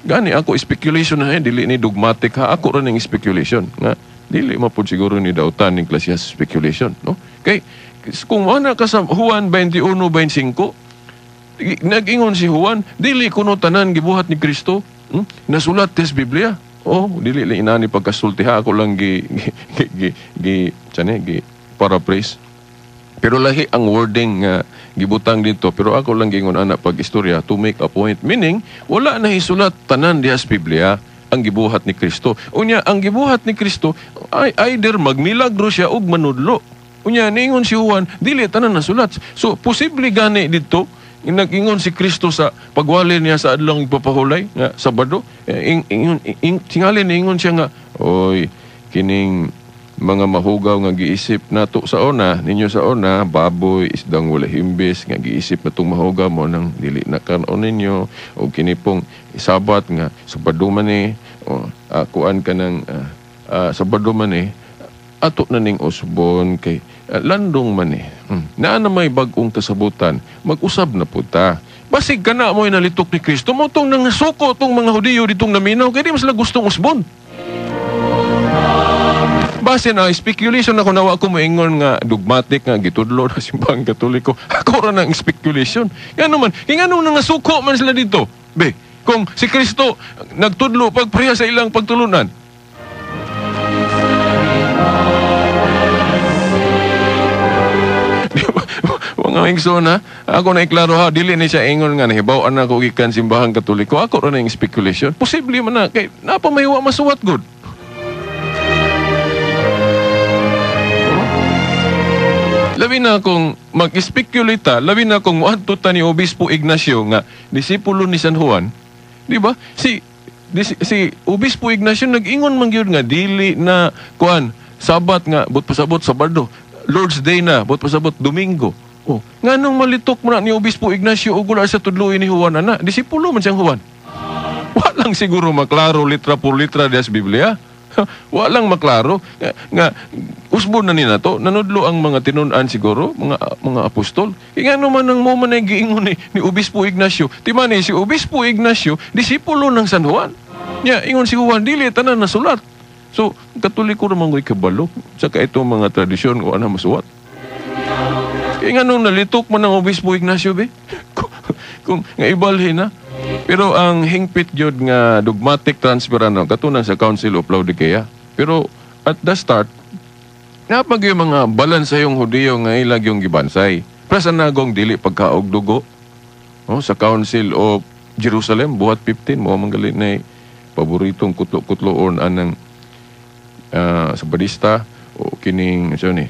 gani ako, speculation na, dili ni dogmatic ha. Ako rin ang speculation. Nga, dili mapod siguro ni dautan ng klase sa speculation. No? Kay, kung mana ka sa Juan 21:25, nag-ingon si Juan, dili kuno tanan gibuhat ni Kristo. Nasulat tes Biblia. Oh, dili lang inani pagkasulti ha. Ako lang gi paraphrase. Pero lahi ang wording nga gibutang dito. Pero ako lang gingon ana pag istorya to make a point. Meaning, wala na isulat tanan diha sa Biblia ang gibuhat ni Kristo. Unya, ang gibuhat ni Kristo ay either magmilagro siya og manudlo. Unya, niingon si Juan, dili tanan nasulat. So, posible gani dito nag-ingon si Kristo sa pagwali niya sa adlaw ipapahulay nga Sabado. Tingali niingon siya nga, oy, kining mga mahugaw nga giisip nato sa una, ninyo sa una, baboy, isdang wala himbis, nga giisip natong mahugaw mo nang dili na kanon ninyo, o kini pong Sabat nga Sabado man ni, o kuan ka ng Sabado man ni, ato na ning usbon kay landong man ni. Naa na may bag-ong kasabutan, mag-usab na puta. Basig ka na mo'y nalitok ni Kristo, mo tong nangasuko tong mga Hudiyo ditong naminaw, kay di mas sila gustong usbon. Base na speculation ako nawa ko moingon nga dogmatic nga gitudlo na simbahang Katoliko. Ako ra nang speculation. Ngano man, kay nganong nangasuko man sila dito? Be, kung si Kristo nagtudlo pagpareha sa ilang pagtulunan. Mga igsoon ha, ako na iklaro ha, dili ni siya ingon nga nahibaw-an ako gikan simbahang Katoliko. Ako ra nang speculation. Posible man na kay napa may wa masuwat gud. Labi na kung mag-speculate ta, labi na kung muadto ta ni Obispo Ignacio nga disipulo ni San Juan, di ba? Si Obispo Ignacio nag-ingon man gyud nga dili na kuan Sabat nga but pasabot Sabado, Lord's Day na but pasabot Domingo. Oh, nganong malitok mo na ni Obispo Ignacio og wala sa tudloy ni Juan ana, disipulo man siyang Juan. Walang siguro maklaro litra por litra diya sa Biblia. Walang maklaro nga usbon na ni nato, nanudlo ang mga tinun-an siguro, mga apostol. Kaya nga naman ang mo man ay giingon ni Obispo Ignacio. Timani si Obispo Ignacio, disipulo ng San Juan. Nya ingon si Juan dili tanan nasulat. So Katoliko ra man ko'y kabalo saka itong mga tradisyon o ana masuwat. Kaya nga nung nalitok man ang Obispo Ignacio be, kung nga ibalhin na. Pero ang hingpit gyud nga dogmatic transfer ano katunan sa Council of Laodicea. Pero at the start, napag yung mga balansayong Hudiyo nga ilag yung gibansay. Plus ang nagong dili pagkaog dugo. Oh, sa Council of Jerusalem, buhat 15, mo man gali na paboritong kutlo-kutloon anang sa Badista o kining ano ni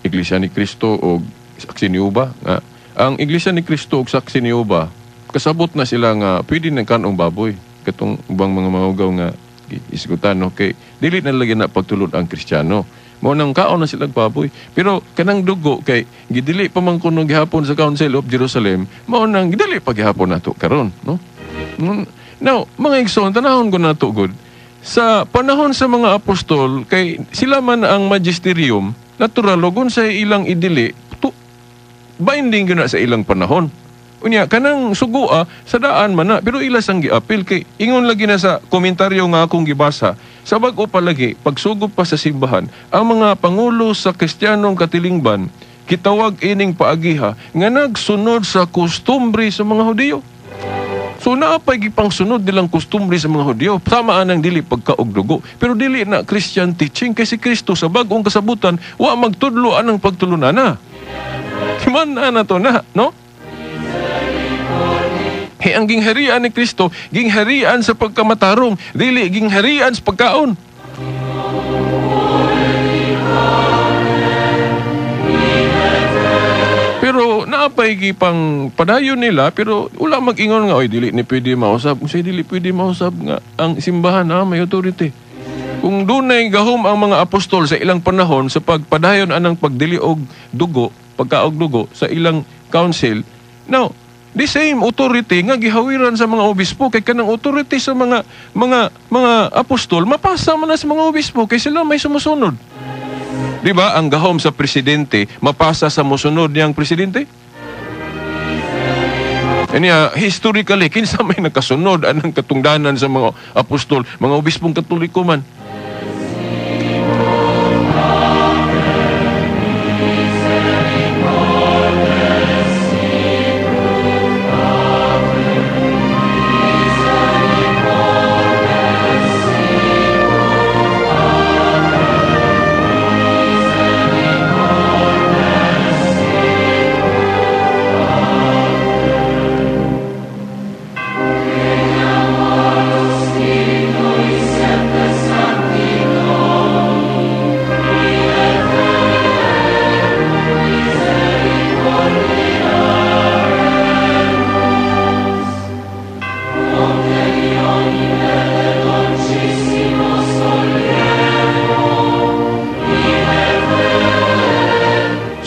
Iglesia ni Cristo o Saksi ni Uba. Ang Iglesia ni Cristo o Saksi ni Uba, kasabot na sila nga pwede na kanong baboy katong ubang mga mahugaw nga isgutan, no? Kay dili na lagi na pagtulod ang Kristiyano. Mao nang kaon na silang baboy. Pero kanang dugo kay gidili pa man kuno gihapon sa Council of Jerusalem, mao nang gidili pa gihapon nato karon, no? Now, mga igsoon, tanahon ko nato gud. Sa panahon sa mga apostol kay sila man ang magisterium, natural og sa ilang idili, binding gyud na sa ilang panahon. Unya kanang sugua sa daan man na, pero ila sang giapil kay ingon lagi na sa komentaryo nga akong gibasa sa bag-o pa lagi pagsugod pa sa simbahan ang mga pangulo sa Kristiyanong katilingban kitawag ining paagiha nga nagsunod sa kustumbre sa mga Hudiyo. So naapay gipangsunod nilang kustumbre sa mga Hudiyo sama anang dili pagkaog dugo, pero dili na Christian teaching kay si Kristo sa bag-ong kasabutan wa magtudlo anang pagtulunana. Timan na to na, no? Hey, ang gingharian ni Kristo, gingharian sa pagkamatarong, dili gingharian sa pagkaon. Pero naapay gipang padayon nila, pero wala mag-ingon nga, oy, dili ni pwede mausab. Kasi dili pwede mausab nga ang simbahan na may authority. Kung dunay gahom ang mga apostol sa ilang panahon sa pagpadayon anang pagdili og dugo, pagkaog dugo sa ilang council, now, the same authority nga gihawiran sa mga obispo kay kanang authority sa mga apostol mapasa man na sa mga obispo kay sila may sumusunod. Di ba ang gahom sa presidente mapasa sa mosunod niyang presidente? Anya historically kinsa may nakasunod anang katungdanan sa mga apostol, mga obispong Katoliko man.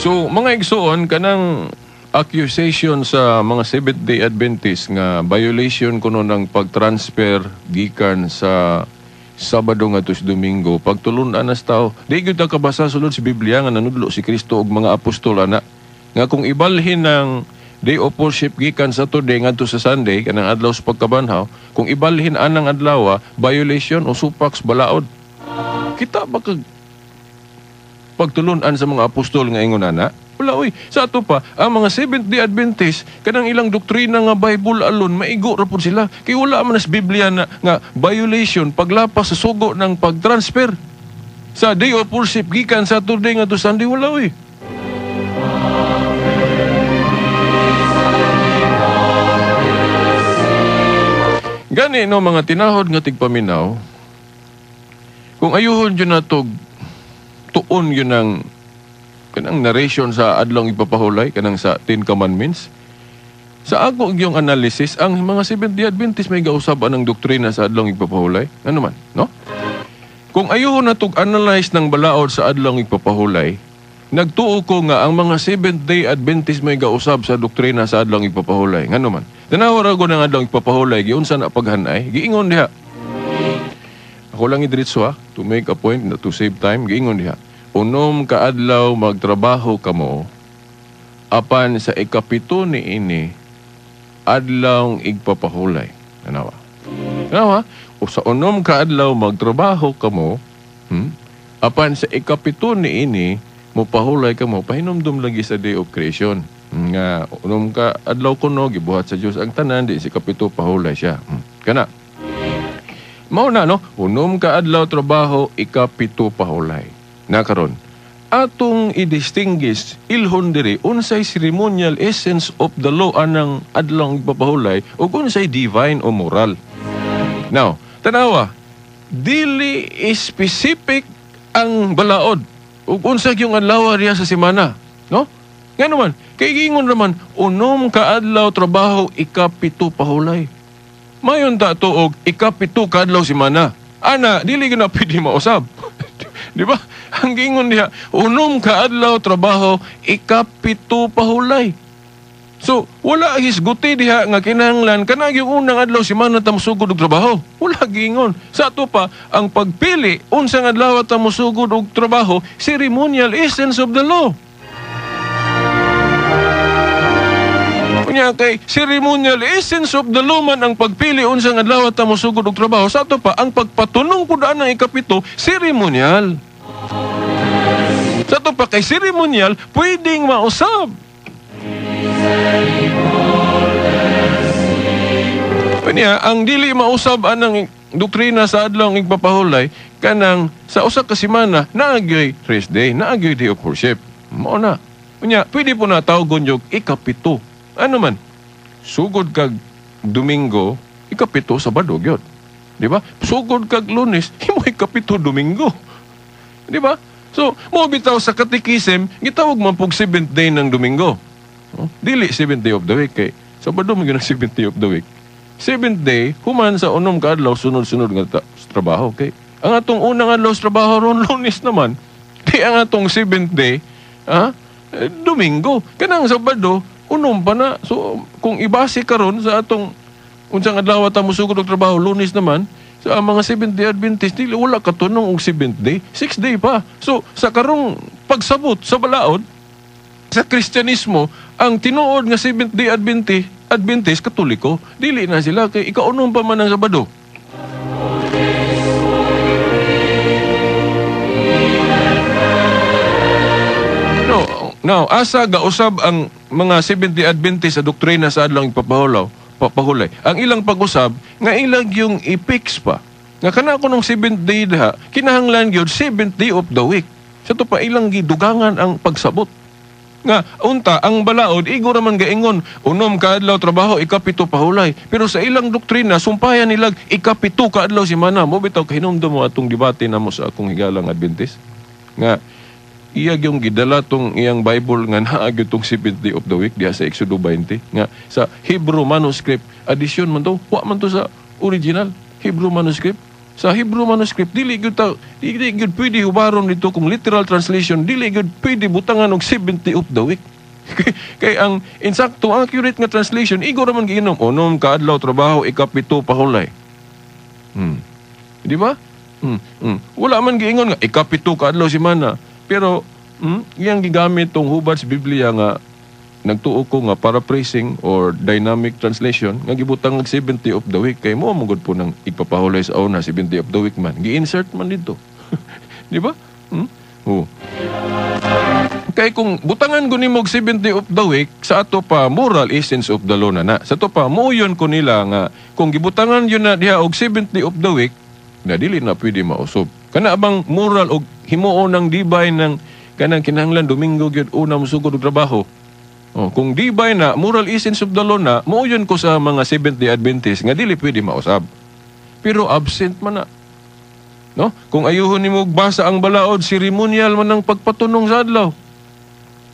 So, mga igsoon, kanang accusation sa mga Seventh-day Adventist nga violation kuno ng pag-transfer gikan sa Sabado ngadto sa Domingo, pagtulun-an nas tao, di gyud ta kabasa sulod sa Biblia nga nanudlo si Kristo og mga apostol ana nga kung ibalhin ng day of worship gikan sa Saturday ngadto sa Sunday kanang adlaw sa pagkabanhaw, kung ibalhin anang adlaw, violation o supaks balaod. Kita ba kag pagtulun-an sa mga apostol nga ingon ana? Wala oy. Sa ato pa, ang mga Seventh-day Adventist kanang ilang doktrina nga Bible alone maigo ra pud sila. Kay wala man sa Biblia na nga violation paglapas sa sugo ng pagtransfer sa day of worship gikan Saturday ngadto Sunday, wala oy. Gani no mga tinahod nga tigpaminaw, kung ayuhon jud natog tuon yun ang kanang narration sa adlong ipapahulay kanang sa Ten Commandments. Sa ako yung analysis, ang mga Seventh-day Adventist may gausab ang doktrina sa adlong ipapahulay. Ano man, no? Kung ayuhon na tog analyze ng balaod sa adlong ipapahulay, Nagtuo ko nga ang mga Seventh-day Adventist may gausab sa doktrina sa adlawng igpapahulay. Ngano man? Tanawa ra ko ng adlawng igpapahulay, giunsa na paghanay, giingon diha. Ako lang idiretso ha, to make a point, to save time, giingon diha. Unom ka adlaw magtrabaho kamo, apan sa ikapito niini adlawng igpapahulay. Tanawa. Tanawa, o sa unom ka adlaw magtrabaho kamo, apan sa ikapito niini mopahulay kamo, pahinumdum lagi sa day of creation. Nga unom ka adlaw kuno gibuhat sa Dios ang tanan, di si kapito pahulay siya. Kana. Mao na no, unom ka adlaw trabaho, ikapito pahulay. Na karon, atong i-distinguish ilhon diri unsay ceremonial essence of the law anang adlawng igpapahulay ug unsay divine o moral. Now, tanawa, dili specific ang balaod ug unsa gyung adlaw diha sa semana, no? Ngano man, kay giingon naman unom ka adlaw trabaho, ikapito pahulay. Mayon ta to og ikapito ka adlaw semana. Ana, dili gyud na pwede mausab. Di ba? Ang giingon diha, unom ka adlaw trabaho, ikapito pahulay. So, wala hisguti diha nga kinahanglan kana yung unang adlaw semana ta mosugod og trabaho. Wala giingon. Sa ato pa, ang pagpili unsang adlaw ta mosugod og trabaho, ceremonial essence of the law. Unya kay ceremonial essence of the law man ang pagpili unsang adlaw ta mosugod og trabaho. Sa ato pa, ang pagpatunong pud anang ikapito, ceremonial. Sa ato pa kay ceremonial, pwedeng mausab. Unya, ang dili mausab anang doktrina sa adlawng igpapahulay kanang sa usa ka semana naagyoy rest day, naagyoy day of worship. Mao na. Unya, pwede po na tawgon yung ikapito. Ano man? Sugod kag Domingo, ikapito Sabado gyud. Di ba? Sugod kag Lunes, himo ikapito Domingo. Di ba? So, mo bitaw sa katikisem, gitawag man pug seventh day ng Domingo. Oh, dili seventh day of the week kay Sabado man gyud ang seventh day of the week. Seventh day, human sa unom ka adlaw sunod-sunod nga trabaho kay ang atong unang adlaw sa trabaho ron Lunes naman. Di ang atong seventh day, Domingo. Kanang Sabado, unom pa na. So kung ibase karon sa atong unsang adlaw ta mosugod og trabaho Lunes naman, sa mga Seventh Day Adventist dili wala katunong og seventh day, sixth day pa. So sa karong pagsabot sa balaod sa Kristyanismo, ang tinuod nga Seventh Day Adventist Katoliko, dili na sila kay ikaunom pa man ang Sabado. No, now asa gausab ang mga Seventh Day Adventist sa doktrina sa adlawng papahulay. Ang ilang pag-usab nga ilang yung i-fix pa. Nga kana ko nung seventh day diha, kinahanglan gyud seventh day of the week. Sa to pa ilang gidugangan ang pagsabot. Nga unta ang balaod igo ra man gaingon unom ka adlaw trabaho, ikapito pahulay. Pero sa ilang doktrina sumpayan nilag ikapito ka adlaw semana. Mo bitaw kahinumdum mo atong debate namo sa akong higalang Adventist. Nga iya yung gidala tong iyang Bible nga naa gyud tong seventh day of the week diha sa Exodo 20 nga sa Hebrew manuscript addition man to, wa man to sa original Hebrew manuscript. Sa Hebrew manuscript dili gyud dili gyud pwede hubaron dito kung literal translation, dili gyud pwede butangan og seventh day of the week. Kay ang insakto accurate nga translation igo ra man giinom unom ka adlaw trabaho, ikapito pahulay. Di ba? Wala man giingon nga ikapito ka adlaw semana. Pero iyang gigamit tong hubad sa Biblia nga nagtuo ko nga paraphrasing or dynamic translation nga gibutang og seventh day of the week kay mo mugod po nang igpapahulay sa una seventh day of the week man gi-insert man dito. Di ba? Oh. Kay kung butangan ko nimo og seventh day of the week sa ato pa moral essence of the law na na. Sa ato pa moyon ko nila nga kung gibutangan yun na diha og seventh day of the week na dili na pwede mausab. Kana bang moral og himuon ng divine ng kanang kinahanglan Domingo gyud una mosugod og trabaho. Oh, kung divine na moral essence of the law na moyon ko sa mga Seventh Day Adventist nga dili pwede mausab. Pero absent man na. No? Kung ayuhon nimo basa ang balaod, ceremonial man ang pagpatunong sa adlaw.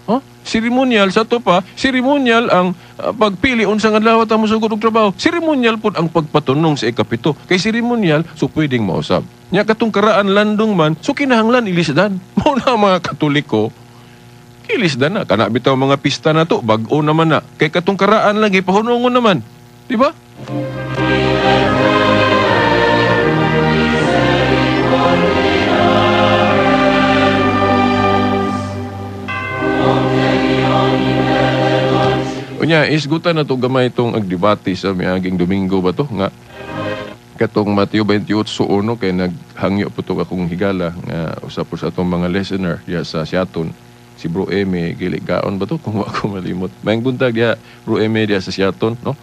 Huh? Ceremonial sa to pa, ceremonial ang pagpili unsang adlaw ta mosugod og trabaho. Ceremonial pud ang pagpatunong sa ikapito. Kay ceremonial so pwedeng mausab. Nya katong karaan landong man, so kinahanglan ilisdan. Mao na mga Katoliko. Kilis na na. Kana bitaw mga pista na to, bag-o naman na. Kay katong karaan lagi, pahunungon naman. Di ba? Unya, isgutan na to gamay itong agdebate sa miaging Domingo ba to? Nga, katong Mateo 28:1 kay naghangyo po to akong higala nga usa po sa atong mga listener diya sa Siaton, si Bro Eme Giligaon ba to kung ako malimot. Maayong buntag diya Bro Eme diya sa Siaton, no?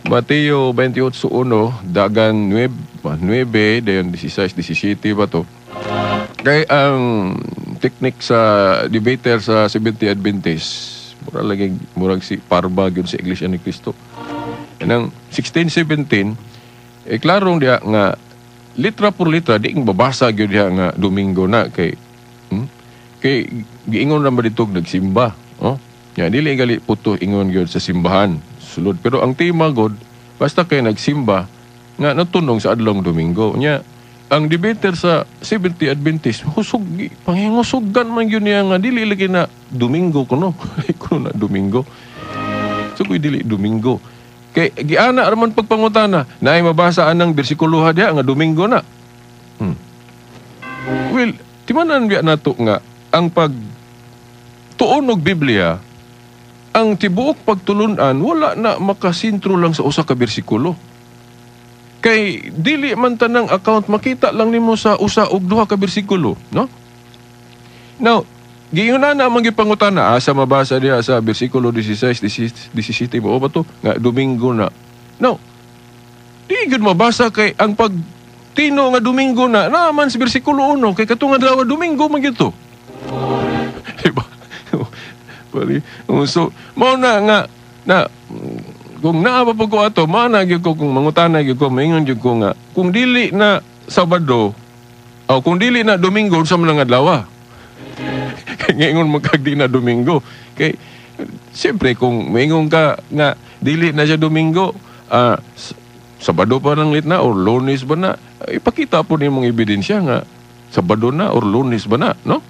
Mateo 28:1 dagan 9 dayon 16 17 ba to? Kay ang technique sa debater sa Seventh-day Adventist, murag lagi murag si parba gyud sa Iglesia ni Cristo. Kanang 16 17 eh klarong diha nga litra por litra di ing babasa gyud diha nga Domingo na kay kay giingon ra ba dito nagsimba, oh? Ya dili gali puto ingon gyud sa simbahan sulod, pero ang tema god basta kay nagsimba nga natunong sa adlong Domingo. Nya ang debater sa Seventh-day Adventist husog pangingusugan man gyud niya nga dili lagi na Domingo kuno. Kuno na Domingo. So kuy dili Domingo. Kay giana ra man pagpangutana, naay mabasa anang bersikulo diha nga Domingo na. Well, timanan biya nato nga ang pag tuon og Biblia, ang tibuok pagtulun-an wala na makasintro lang sa usa ka bersikulo. Kay dili man tanang account makita lang nimo sa usa og duha ka bersikulo, no? Now, giingnan na ang gipangutana asa mabasa diha sa bersikulo 16 17 mo ba to nga Domingo na. No. Di gyud mabasa kay ang pagtino nga Domingo na naman sa bersikulo 1 kay katong adlaw Domingo man gyud to. Diba? So mao na nga na kung naa pa pud ko ato, mao na gyud ko kung mangutana gyud ko, maingon gyud ko nga kung dili na Sabado o kung dili na Domingo unsa man ang adlaw? Ngayon magkagdi na Domingo. Kay siyempre kung maingon ka nga dili na siya Domingo, Sabado pa nang lit na or Lunes ba na, ipakita po nimong ebidensya nga Sabado na or Lunes ba na, no?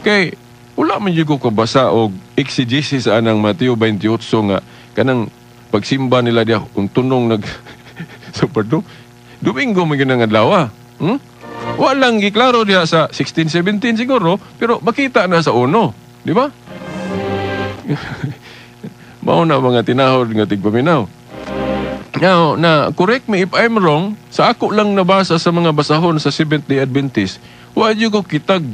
Kay wala man jud ko kabasa og exegesis anang Mateo 28 nga kanang pagsimba nila diha kung tunong nag Sabado, Domingo man gyud ang adlaw. Walang giklaro diha sa 16 17 siguro, pero makita na sa uno, di ba? Mao na mga tinahod nga tigpaminaw. Now, na correct me if I'm wrong, sa ako lang nabasa sa mga basahon sa Seventh-day Adventist, wa jud ko kitag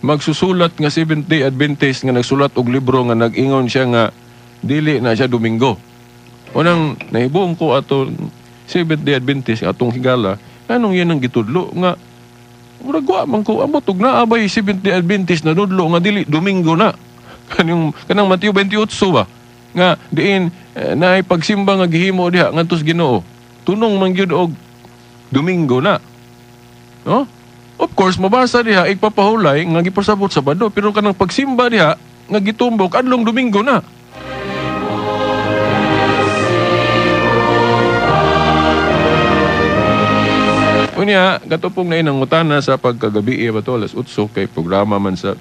magsusulat nga Seventh-day Adventist nga nagsulat og libro nga nag-ingon siya nga dili na siya Domingo. Unang nahibuong ko ato Seventh-day Adventist atong higala, anong yan ang gitudlo nga murag wa man ko ambot og naa bay Seventh-day Adventist na nudlo nga dili Domingo na. Kanang Mateo 28 ba nga diin naay pagsimba nga gihimo diha ngadto sa Ginoo. Tunong man gyud og Domingo na. No? Of course mabasa diha igpapahulay nga gipasabot Sabado, pero kanang pagsimba diha nga gitumbok adlong Domingo na. Unya, katupong na inangutana sa pagkagabi ba to, alas 8, kay programa man sa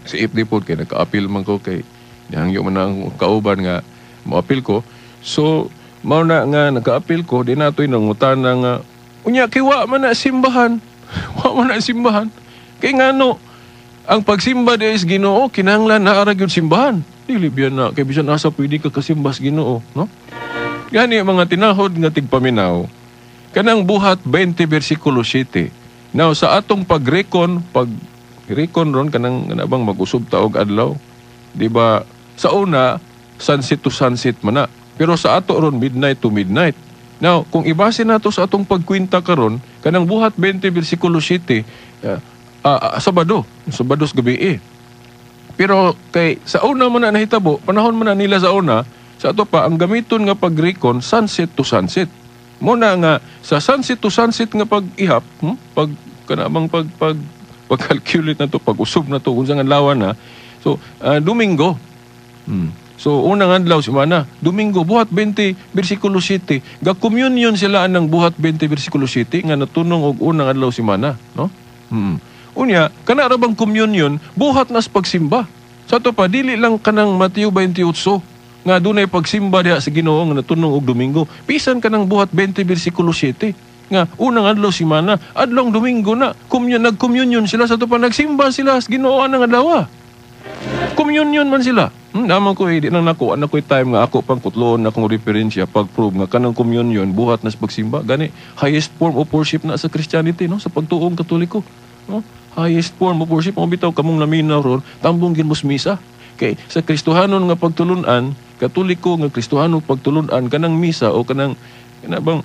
si FD po, kay nagka-appeal man ko, kay nihangyo man ang kauban nga mo-appeal ko. So, mao na nga nagka-appeal ko, di na ito inangutana nga, unya, kay wa man na simbahan. Wa man na simbahan. Kay ngano, ang pagsimba di is Ginoo, kinahanglan na ara gyud simbahan. Dili biyan na, kay bisan asa pwede ka kasimba sa Ginoo, no? Gani mga tinahod nga tigpaminaw, kanang Buhat 20 versikulo 7. Now sa atong pagrekon, pagrekon ron kanang bang mag-usub ta og adlaw, di ba? Sa una sunset to sunset man na. Pero sa ato ron midnight to midnight. Now, kung ibase nato sa atong pagkwenta karon, kanang Buhat 20 versikulo 7, Sabado, Sabado sa gabi eh. Pero kay sa una man na nahitabo, panahon man na nila sa una, sa ato pa ang gamiton nga pagrekon sunset to sunset. Muna nga sa sunset to sunset nga pag-ihap, pag kanamang pag pag pag-calculate na to, pag-usub na to kung saan adlaw na. So, Domingo. So, unang adlaw semana, Domingo, Buhat 20 versikulo 7. Ga-communion sila anang Buhat 20 versikulo 7 nga natunong og unang adlaw semana, no? Unya, kana ra bang communion buhat nas pagsimba. Sa ato pa dili lang kanang Mateo 28 nga dunay pagsimba diha sa Ginoo nga natunong og Domingo. Bisan kanang buhat 20 bersikulo 7 nga unang adlaw semana, adlong Domingo na, communion, nag-communion sila sa ato pa nagsimba sila sa Ginoo anang adlaw. Communion man sila. Naman ko di nang nako anak ko'y time nga ako pang kutloon na akong referensya pag-prove nga kanang communion buhat na sa pagsimba. Gani highest form of worship na sa Christianity, no, sa pagtuong Katoliko, no? Highest form of worship mo bitaw kamong laminaw ron, tambong gin mos misa. Kay sa Kristohanon nga pagtulunan, Katoliko nga Kristohanon pagtulunan kanang misa o kanang kana bang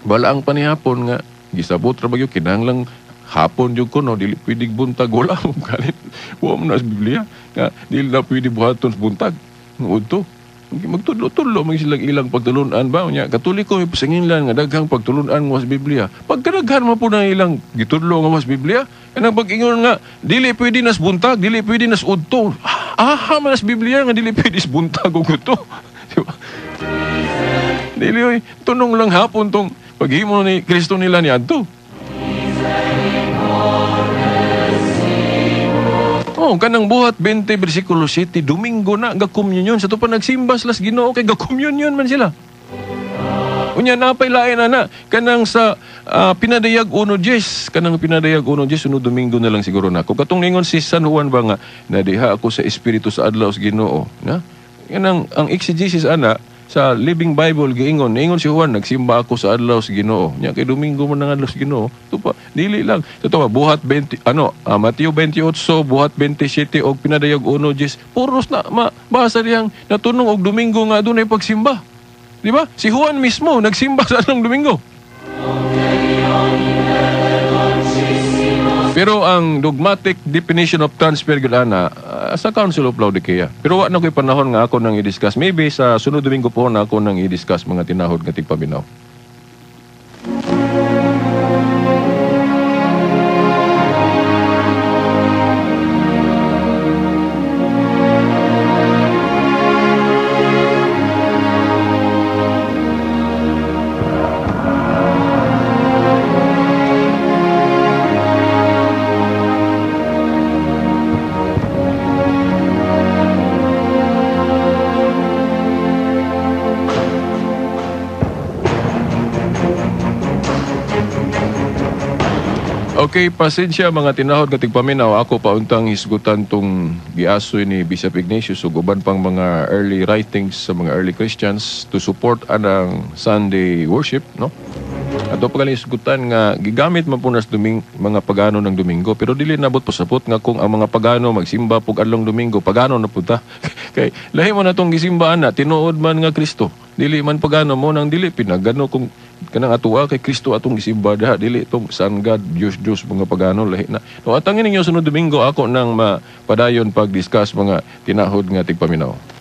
balaang panihapon nga gisabot ra bagyo kinahanglang hapon jud ko, no, dili pwedeng buntag, wala mo galit. Wa mo na sa Biblia nga dili na pwede buhaton sa buntag. Udto. Magtudlo-tudlo man silang ilang pagtulunan ba nya Katoliko may pasanginlan nga daghang pagtulunan mo sa Biblia. Pagkadaghan man po na ilang gitudlo nga mas Biblia, kanang pag-ingon nga dili pwede nas buntag, dili pwede nas udto. Aha man nas Biblia nga dili pwede sa buntag og udto. Diba? Dili oy, tunong lang hapon tong paghimo ni Kristo nila ni adto. Oh, kanang buhat 20 bersikulo 7, Domingo na ga-communion. Sa to pa nagsimba sila sa Ginoo kay ga-communion man sila. Unya napay lain na kanang sa pinadayag 1:10, kanang pinadayag 1:10 sunod Domingo na lang siguro na. Kung katong ningon si San Juan ba nga nadiha ako sa espiritu sa adlaw sa Ginoo, na? Kanang ang exegesis ana sa Living Bible giingon, niingon si Juan nagsimba ako sa adlaw sa Ginoo. Nya kay Domingo man ang adlaw sa Ginoo. Tupa, dili lang. Totoo buhat 20 Mateo 28, buhat 27 og pinadayag 1:10. Puros na mabasa diyang natunong og Domingo nga adunay pagsimba. Di ba? Si Juan mismo nagsimba sa adlong Domingo. Pero ang dogmatic definition of transfer gyud ana sa Council of Laodicea. Pero wa na ko'y panahon nga ako nang i-discuss. Maybe sa sunod Domingo po na ako nang i-discuss mga tinahod nga tigpaminaw. Okay, pasensya mga tinahod nga tigpaminaw. Ako pauntang hisgutan tong giasoy ni Bishop Ignatius ug uban pang mga early writings sa mga early Christians to support anang Sunday worship, no? Ato pa gali hisgutan nga gigamit man po nas mga pagano ng Domingo, pero dili nabot pasabot nga kung ang mga pagano magsimba pug adlong Domingo, pagano na pud ta. Kay lahi mo na tong gisimbaan na tinuod man nga Kristo. Dili man pagano mo nang dili pinagano kung kanang atuwa kay Kristo atong gisimba diha, dili itong Sun God, Diyos Diyos mga pagano lahi na. No, atangin ninyo sunod Domingo ako nang mapadayon pag-discuss mga tinahod nga tigpaminaw.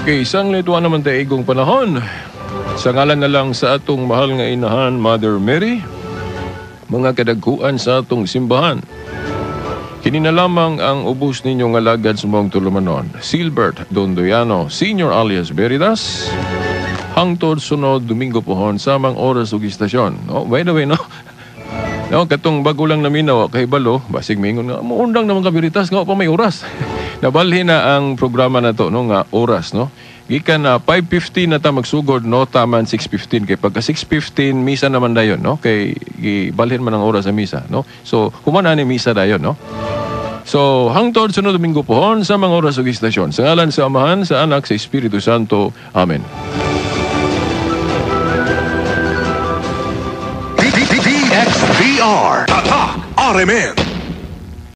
Okay, isang lituan naman tayo igong panahon. Sa ngalan na lang sa atong mahal nga inahan, Mother Mary, mga kadagkuan sa atong simbahan. Kini na lamang ang ubos ninyong alagad sa mong tulumanon. Silbert Dondoyano, Senior alias Veritas, hangtod sunod Domingo pohon, samang oras ug istasyon. Oh, by the way, no? No, katong bago lang naminaw, kay balo, basig mingon nga, muundang naman ka Veritas, nga pa may oras. Nabalhin na ang programa na to, no, nga oras, no? Gikan na 5:15 na ta magsugod, no, taman 6:15 kay pagka 6:15 misa naman dayon, no? Kay gibalhin man ang oras sa misa, no? So human ani misa dayon, no? So hangtod sunod Domingo pohon sa mga oras ug istasyon. Sa ngalan sa Amahan, sa Anak, sa Espiritu Santo. Amen. DXDR Tatak RMN.